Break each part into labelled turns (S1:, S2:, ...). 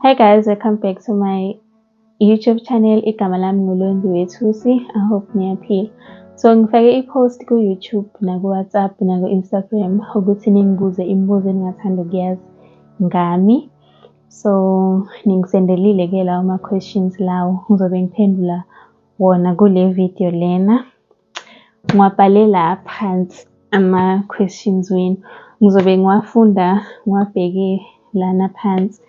S1: Hi guys, welcome back to my YouTube channel. Igama lami nguLondiwe Thusi. I hope niyaphila. So ngifake i-post ku-YouTube naku-WhatsApp naku-Instagram ukuthi ningibuze imibuzo eningathanda ukuyazi ngami. So ningisendelile-ke lawo ma-questions lawo, ngizobe ngiphendula wona kule video lena. Ngiwabhale la phansi ama-questions wenu. Ngizobe ngiwafunda ngiwabheke lana phansi.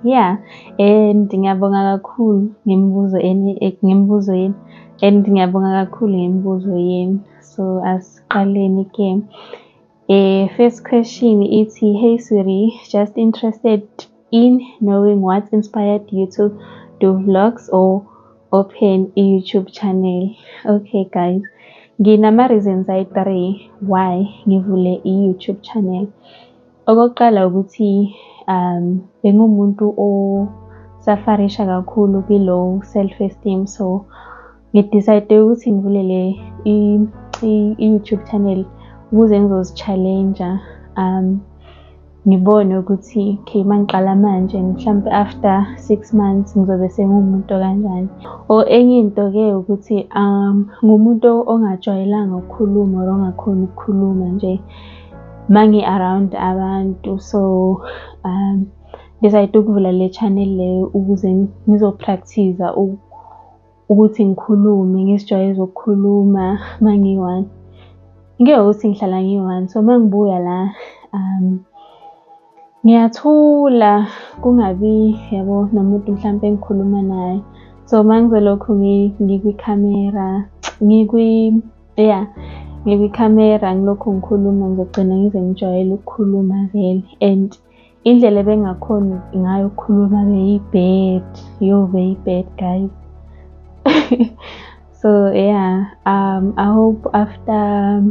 S1: Yeah, and ngiyabonga kakhulu ngemibuzo yenu and ngiyabonga kakhulu ngemibuzo yenu. So asiqaleni-ke. First question ithi, "Hey sweetie, just interested in knowing what inspired you to do vlogs or open a YouTube channel." Okay guys, nginama-reasons ayi-three why ngivule i-YouTube channel. Okokuqala ukuthi bengumuntu o-suffer-isha kakhulu kwi-low self-esteem, so ngi-decide ukuthi ngivule le i-YouTube channel ukuze ngizozi-challenge-a, ngibone ukuthi okay, mangiqala manje, mhlampe after 6 months ngizobe senguwumuntu okanjani. Or enye into-ke ukuthi ngumuntu ongajwayelanga ukukhuluma or ongakhoni ukukhuluma nje mangi-around abantu, so decide ukuvula le channel le ukuze ngizo-practice-a ukuthi ngikhulume, ngizijwayeze ukukhuluma mangiyi-one. Ngeke ukuthi ngihlala ngiyi-one, so mangibuya la ngiyathula, kungabi yabo nomuntu mhlampe engikhuluma naye. So mangizolokhu ngikwikhamera, yeah, ngikwikhamera ngilokhu ngikhuluma, ngizogcina ngize ngijwayele ukukhuluma vele. And indlela ebengingakhoni ngayo ukukhuluma beyi-bad, yo, beyi-bad guys. So yeah, I hope after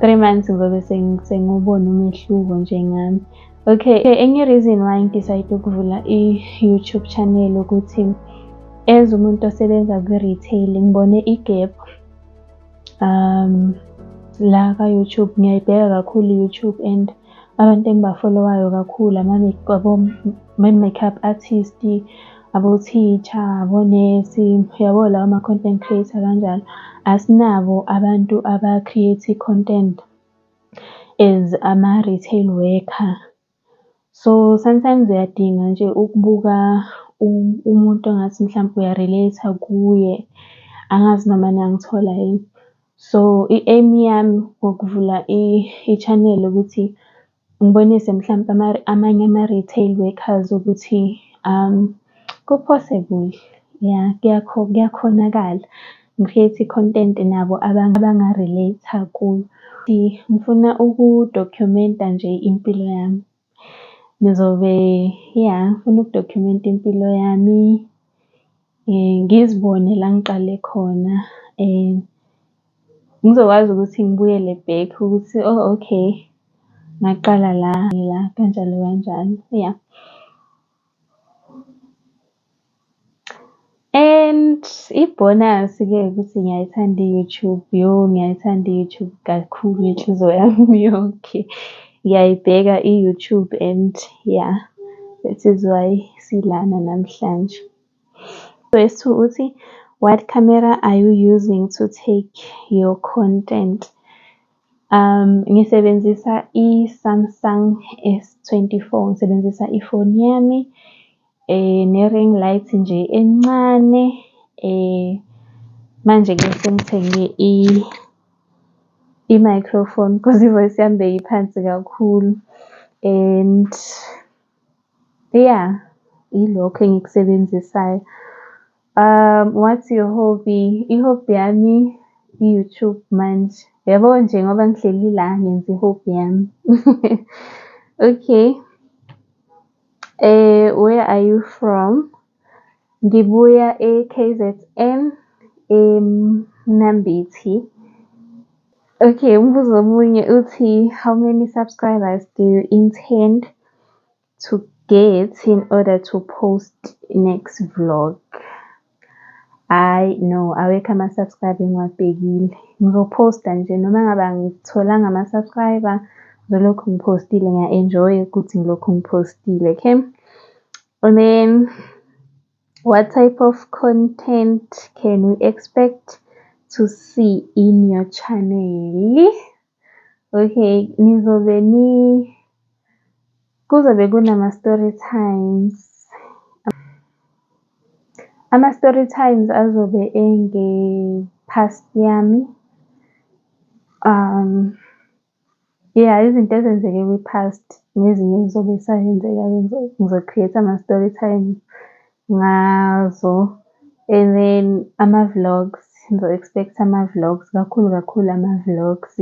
S1: 3 months ngizobe sengiwubona umehluko nje ngami. Okay, enye reason why ngi-decide ukuvula i-YouTube channel ukuthi as umuntu osebenza kwi-retail, ngibone i-gap la ka-YouTube. Ngiyayibheka kakhulu i-YouTube and abantu engiba-follow-ayo kakhulu abo-makeup artist, abo-teacher, abonesi, uyabo lawa ma-content creator kanjalo. Asinabo abantu aba-create i-content as ama-retail worker. So sometimes uyadinga nje ukubuka umuntu ongathi mhlampe uya-relate-a kuye. Angazi noma niyangithola yini. So i-aim yami ngokuvula i-channel ukuthi ngibonise mhlampe amanye ama-retail workers ukuthi ku-possible, yeah, kuyakhonakala. Ngi-create i-content nabo abanga-relate-a kuyo. Ngifuna uku-document-a nje impilo yami. Ngizobe, yeah, ngifuna uku-document-a impilo yami, ngizibone la ngiqale khona, ngizokwazi ukuthi ngibuyele back ukuthi oh okay, ngaqala la la kanjalo kanjalo, yeah. And i-bonus-ke ukuthi ngiyayithanda i-YouTube, yo, ngiyayithanda i-YouTube kakhulu ngenhliziyo yami yonke. Ngiyayibheka i-YouTube and yeah, that is why silana namhlanje. Wesi-two uthi, "What camera are you using to take your content?" Ngisebenzisa i-Samsung S24, ngisebenzisa ifoni yami ne-ring light nje encane. Manje-ke sengithenge i-microphone cause i-voice yami beyiphansi kakhulu and yeah, ilokho engikusebenzisayo. What's your hobby? I-hobby yami i-YouTube manje. Uyabo nje ngoba ngihleli la ngenza i-hobby yami. Okay. Where are you from? Ngibuya e-KZN, eMnambithi. Okay, umbuzo omunye uthi, "How many subscribers do you intend to get in order to post next vlog?" Hhayi no, awekho ama-subscriber engiwabhekile. Ngizophosta nje noma ngabe angitholanga ama-subscriber Ngizolokhu ngiphostile, ngiya-enjoy-a ukuthi ngilokhu ngiphostile, okay. And then what type of content can we expect to see in your channel? Okay, nizobe ni kuzobe kunama-story times. Ama-story times azobe enge-past yami. Yeah, izinto ezenzeke kwi-past nezinye ey'zobe zisayenzeka ngizo-create-a ama-story time ngazo. And then ama-vlogs, nizo-expect-a ama-vlogs, kakhulu kakhulu ama-vlogs.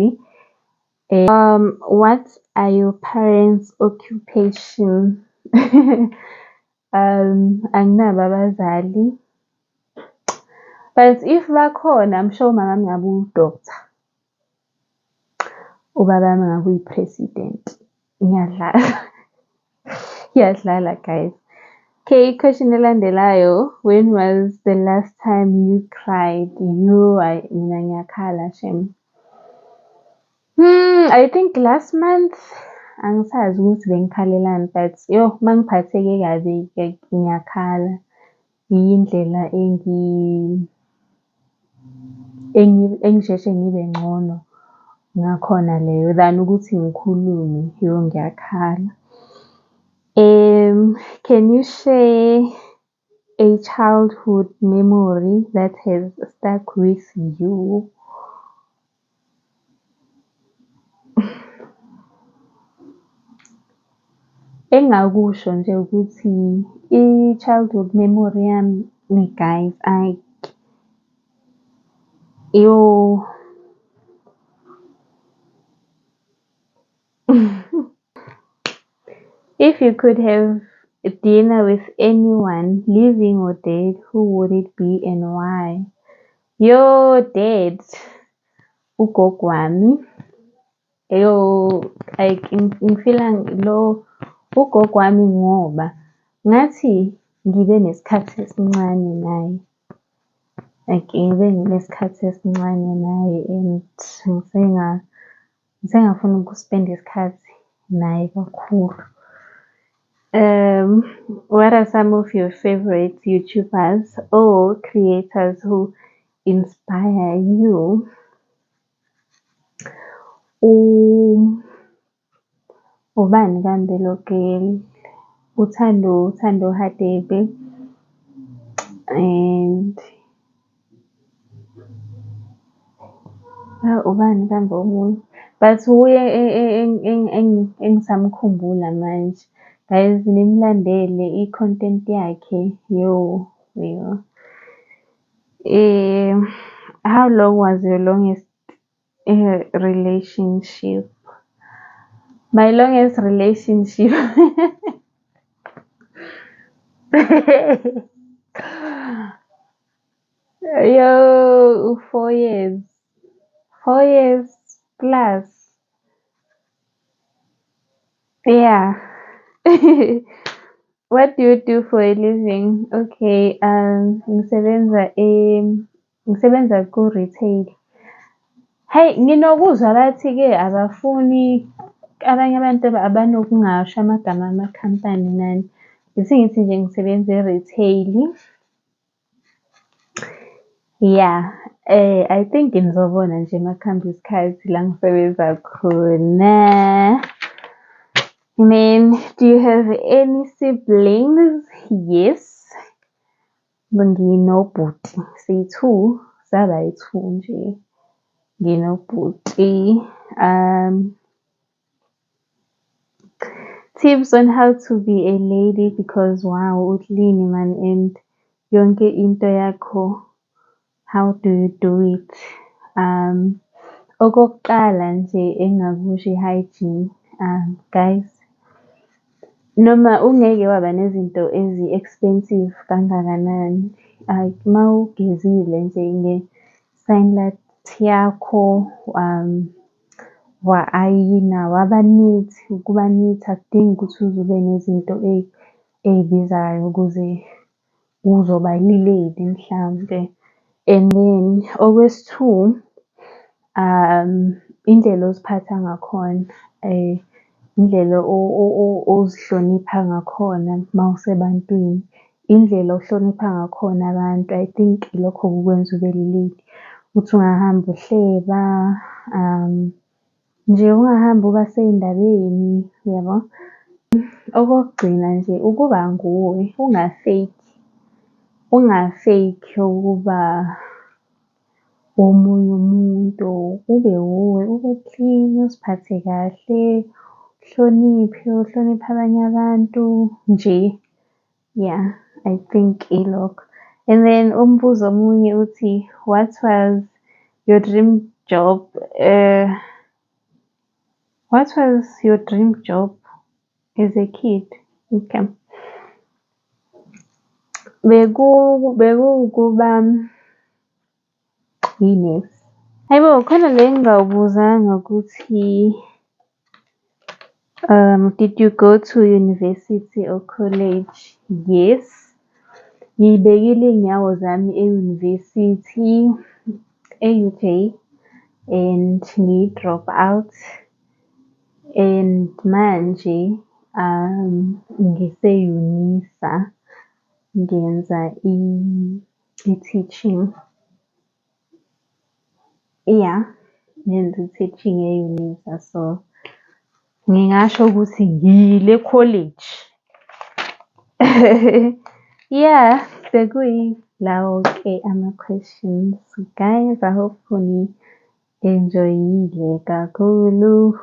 S1: What are your parents' occupation? Anginabo abazali, but if bakhona, I'm sure umamami ngabe uwu-doctor, ubaba wami ngabe uyi-president. Ngiyadlala, ngiyadlala guys. Okay, i-question elandelayo, when was the last time you cried? Yo, hhayi mina ngiyakhala shame. I think last month, angisazi ukuthi bengikhalelani but yo, uma ngiphatheke kabi ngiyakhala. Iyindlela engisheshe ngibe ngcono ngakhona leyo than ukuthi ngikhulume, yo ngiyakhala. Can you share a childhood memory that has stuck with you? Engingakusho nje ukuthi i-childhood memory yami guys, yo. If you could have dinner with anyone, living or dead, who would it be and why? Yo, dead. Ugogo wami. Yo, like ngifila lo ugogo wami ngoba ngathi ngibe nesikhathi esincane naye. Like ngibe nesikhathi esincane naye and ngisengafuna uku-spend-a isikhathi naye kakhulu. What are some of your favorite YouTubers or creators who inspire you? Ubani kambe lo girl? Uthando, Uthando Hadebe and ubani kambe omunye? But wuye engisamkhumbula manje. Guys, nimlandele i-content yakhe, yo, yo. How long was your longest relationship? My longest relationship. Yo, 4 years. 4 years plus. Yeah. What do you do for a living? Okay, ngisebenza ngisebenza ku-retail. Hhayi, nginokuzwa bathi-ke abafuni abanye abantu abanokungasho amagama amakhampani nani. Bese ngithi nje ngisebenza e-retail. Yeah, I think nizobona nje makuhamba isikhathi la ngisebenza khona. Then, do you have any siblings? Yes. Nginobhuti, siyi-two, saba yi-two nje. Nginobhuti. Tips on how to be a lady because wow, u-clean man and yonke into yakho, how do you do it? Okokuqala nje engingakusho i-hygiene. Guys, noma ungeke waba nezinto ezi-expensive kangakanani, like uma ugezile nje nge-sunlight yakho, wa-ayina, waba neat, ukuba neat akudingi ukuthi uze ube nezinto ey'bizayo ukuze uzoba yi-lady mhlampe. And then okwesi-two, Indlela oziphatha ngakhona, indlela ozihlonipha ngakhona uma usebantwini, indlela ohlonipha ngakhona abantu. I think ilokho okukwenza ube yi-lady. Ukuthi ungahambi uhleba, nje ungahambi ubasa ey'ndabeni, uyabo? Okokugcina nje, ukuba nguwe unga-fake-i, unga-fake-i ukuba omunye umuntu, ube wuwe, ube clean, uziphathe kahle, uhloniphe, uhloniphe abanye abantu nje, ya, I think ilokho. And then umbuzo omunye uthi, what was your dream job? What was your dream job as a kid? Okay. Bekuwukuba inesi. Hhayi bo, khona le engingawubuzanga ukuthi did you go to university or college? Yes, ngiy'bekile iy'nyawo zami e-university, e-U_J and ngiyi-drop out and manje ngise-UNISA ngenza i-teaching. Ya, ngenza i-teaching e-UNISA, so ngingasho ukuthi ngiyile e-college. Yeah, bekuyilawo-ke ama-questions. Guys, I hope ni-enjoy-ile kakhulu.